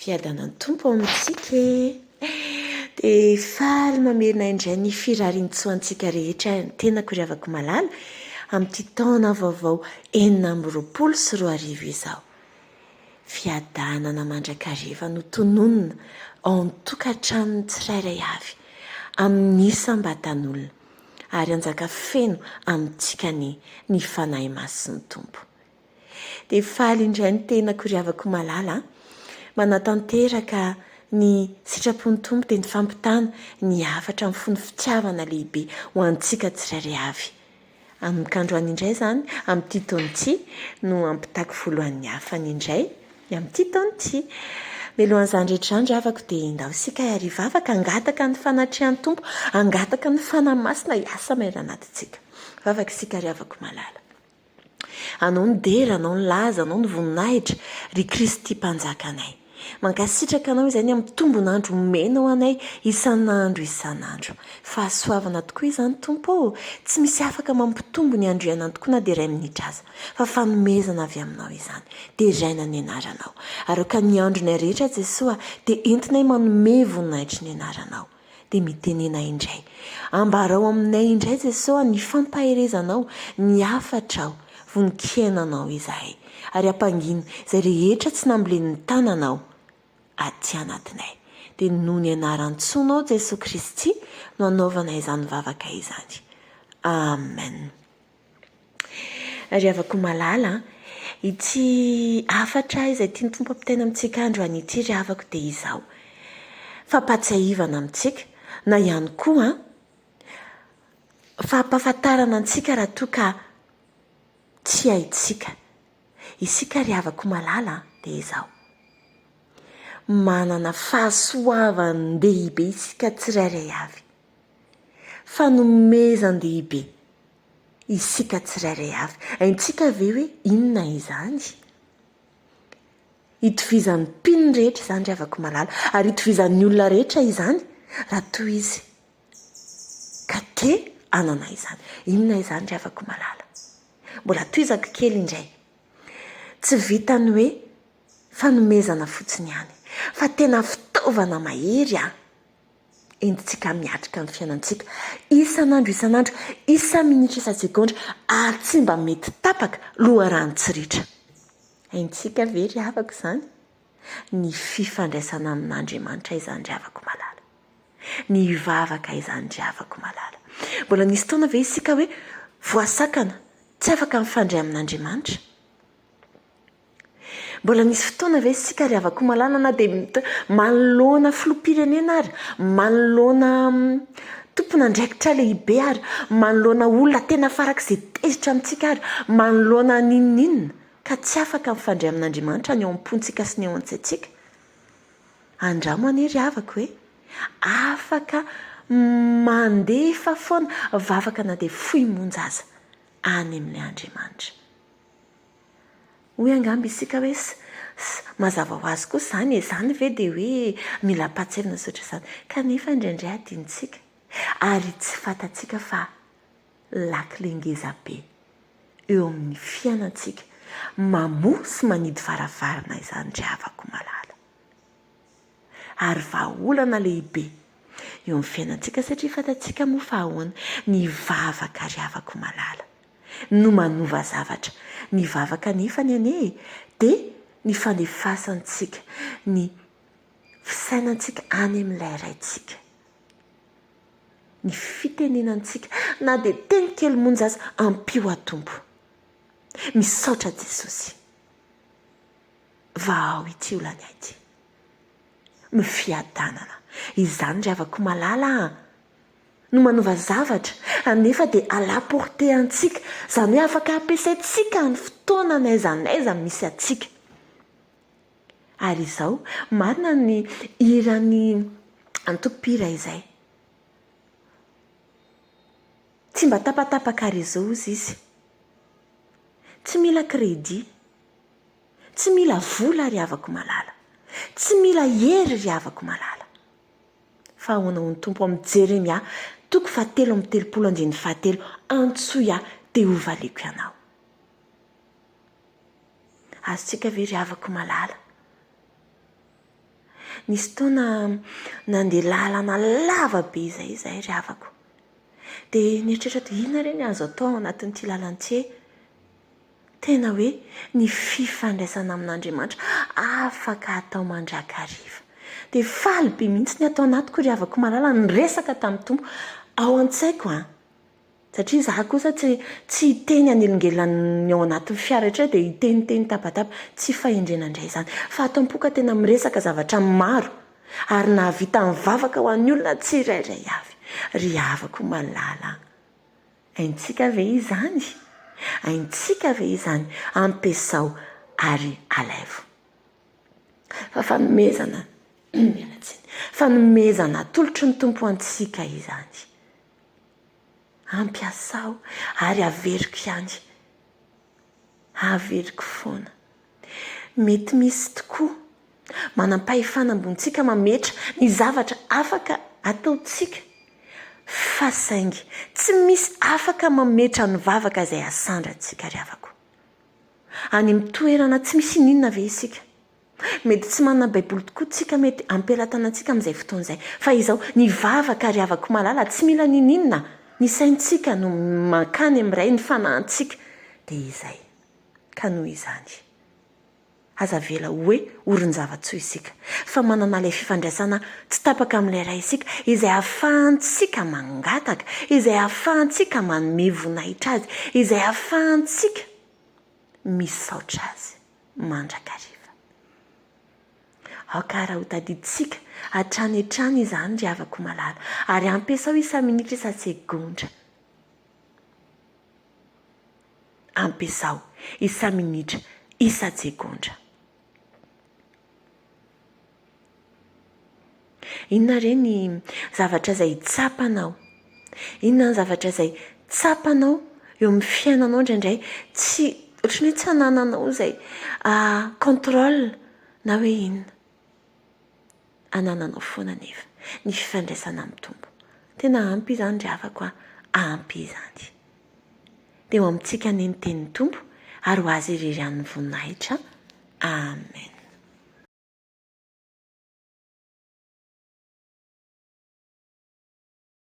Fiadanan'ny Tompo ao amintsika e! Dia faly mamerina indray ny firarian-tsoa antsika rehetra ny tenako ry havako malala amin'ity taona vaovao 2026 izao. Fiadanana mandrakariva no tononina ao an-tokantranon'ny tsirairay avy amin'ny isam-batan'olona ary hanjaka feno amintsika anie ny Fanahy Masin'ny Tompo. Dia faly indray ny tenako ry havako malala a! Manatanteraka ny sitrapon'ny Tompo dia ny fampitana ny hafatra mifono fitiavana lehibe ho antsika tsirairay avy. Amin'ny androany indray izany, amin'ity taona ity no hampitako voalohan'ny hafany indray ny amin'ity taona ity. Mialohan'izany rehetra izany ry havako dia ndao isika hiary hivavaka, hangataka ny fanatrehan'ny Tompo, hangataka ny Fanahy Masina hiasa mahery anatintsika. Vavaka isika ry havako malala. Anao ny dera, Anao ny laza, Anao ny voninahitra, ry Kristy Mpanjakanay. Mankasitraka Anao izay ny amin'ny tombon'andro omenao anay isan'andro isan'andro. Fahasoavana tokoa izany Tompo ô! Tsy misy afaka mampitombo ny andro iainany tokoa na dia iray minitra aza, fa fanomezana avy Aminao izany. Deraina ny Anaranao. Ary aoka ny andronay rehetra Jesoa dia entinay manome voninahitry ny Anaranao. dia mitenena indray. Ambarao aminay indray Jesoa ny fampaherezanao, ny hafatrao, vonon-kiainanao izahay. Ary ampangino izay rehetra tsy nambolen'ny tananao aty anatinay. Dia noho ny anaran-tsoanao Jesoa Kristy no anaovanay izany vavaka izany. Amen. Ry havako malala a, ity hafatra izay tian'ny Tompo ampitaina amintsika androany ity ry havako dia izao, fampahatsiahivana amintsika na ihany koa fampahafantarana antsika raha toa ka tsy haintsika. Isika ry havako malala dia izao, manana fahasoavan-dehibe isika tsirairay avy, fanomezan-dehibe isika tsirairay avy. Haintsika ve hoe inona izany? Itovizan'ny mpino rehetra izany ry havako malala, ary itovizan'ny olona rehetra izany raha toa izy ka te hanana izany. Inona izany ry havako malala? Mbola tohizako kely indray. Tsy vitan'ny hoe fanomezana fotsiny ihany, fa tena fitaovana mahery an! entintsika miatrika ny fiainantsika isan'andro isan'andro, isa-minitra isa-tsegondra ary tsy mba mety tapaka, loharano tsy ritra. Haintsika ve ry havako izany? Ny fifandraisana amin'Andriamanitra izany ry havako malala. Ny hivavaka izany ry havako malala. Mbola nisy fotoana ve isika hoe voasakana, tsy afaka mifandray amin'Andriamanitra? Mbola nisy fotoana ve isika ry havako malala na dia manoloana filoham-pirenena ary, manoloana tompon'andraikitra lehibe ary, manoloana olona tena farak'izay tezitra amintsika ary, manoloana n'inon'inona ka tsy afaka mifandray amin'Andriamanitra ny ao am-pontsika sy ny ao an-tsaintsika? Andramo anie ry havako e! Afaka mandefa foana vavaka na dia fohy monja aza any amin'ilay Andriamanitra. Hoy angamba isika hoe s, s, mazava ho azy koa izany e, izany ve dia hoe mila ampahatsiahivina sy ohatr'izany. Kanefa indraindray adinontsika ary tsy fantatsika fa lakile ngeza be eo amin'ny fiainantsika mamoha sy manidy varavarana izany ry havako malala. Ary vahaolana lehibe eo amin'ny fiainantsika satria fantatsika moa fa ahoana ny vavaka ry havako malala. no manova zavatra. Ny vavaka anefany anie e, dia ny fandefasantsika ny fisainantsika any amin'ilay Raintsika. Ny fitenenantsika na dia teny kely monja aza, ampio aho Tompo. Misaotra Jesosy. Vahao ity olana ity. Ny fiadanana. Izany ry havako malala a! no manova zavatra anefa dia à la portée antsika, izany hoe afaka ampiasaintsika ny fotoana n'aiza n'aiza misy antsika. Ary izao, marina ny hiran'ny antoko mpihira izay. Tsy mba tapatapaka réseau hozy izy. Tsy mila crédit. Tsy mila vola ry havako malala. Tsy mila hery ry havako malala. Fa ahoana hoy ny Tompo amin'i Jeremia, toko fahatelo amby telopolo andininy fahatelo, Antsoy aho, dia hovaliako ianao. Azontsika ve ry havako malala? Nisy fotoana nandeha lalana lava be izay izahay ry havako. Dia nieritreritra aho hoe inona re ny azo atao ao anatin'ity lalana ity e? Tena hoe ny fifandraisana amin'Andriamanitra afaka atao mandrakariva. Dia faly be mihitsy ny ato anatiko ry havako malala niresaka tamin'ny Tompo. Ao an-tsaiko an! Satria izaho kosa tsy tsy hiteny hanelingelina ny ao anatin'ny fiara rehetra dia hiteniteny tabataba. Tsy fahendrena indray izany. Fa ato am-po ka tena miresaka zavatra maro ary nahavita nivavaka ho an'ny olona tsirairay avy. Ry havako malala an! Haintsika ve izany? Haintsika ve izany? Ampiasao ary alaivo. Fa fanomezana, miala tsiny, fanomezana atolotry ny Tompo antsika izany. Ampiasao ary averiko ihany. Averiko foana. Mety misy tokoa manam-pahefana ambonintsika mametra ny zavatra afaka ataontsika fa saingy tsy misy afaka mametra ny vavaka izay asandrantsika ry havako. Any amin'ny toerana tsy misy ininona ve isika? Mety tsy manana baiboly tokoa tsika mety ampelatanantsika amin'izay fotoana izay. Fa izao, ny vavaka ry havako malala tsy mila niniana, ny saintsika no mankany amin'ny Ray, ny fanahintsika dia izay. Ka noho izany, aza avela ho hoe orin-java-tsoa isika, fa manana ilay fifandraisana tsy tapaka amin'ilay Ray isika, izay ahafahantsika mangataka, izay ahafahantsika manome voninahitra Azy, izay ahafahantsika misaotra Azy. mandrakariva. Aoka ary hotadidintsika hatrany hatrany izany ry havako malala, ary ampiasao isa-minitra isa-tsegondra. Ampiasao isa-minitra isa-tsegondra. Inona re ny zavatra izay tsapanao? Inona ny zavatra izay tsapanao eo amin'ny fiainanao indraindray tsy ohatran'ny hoe tsy anananao izay contrôle na hoe inona? Anananao foana anefa ny fifandraisana amin'ny Tompo. Tena ampy izany ry havako a, ampy izany. Dia ho amintsika anie ny tenin'ny Tompo ary ho Azy irery ihany ny voninahitra. Amen.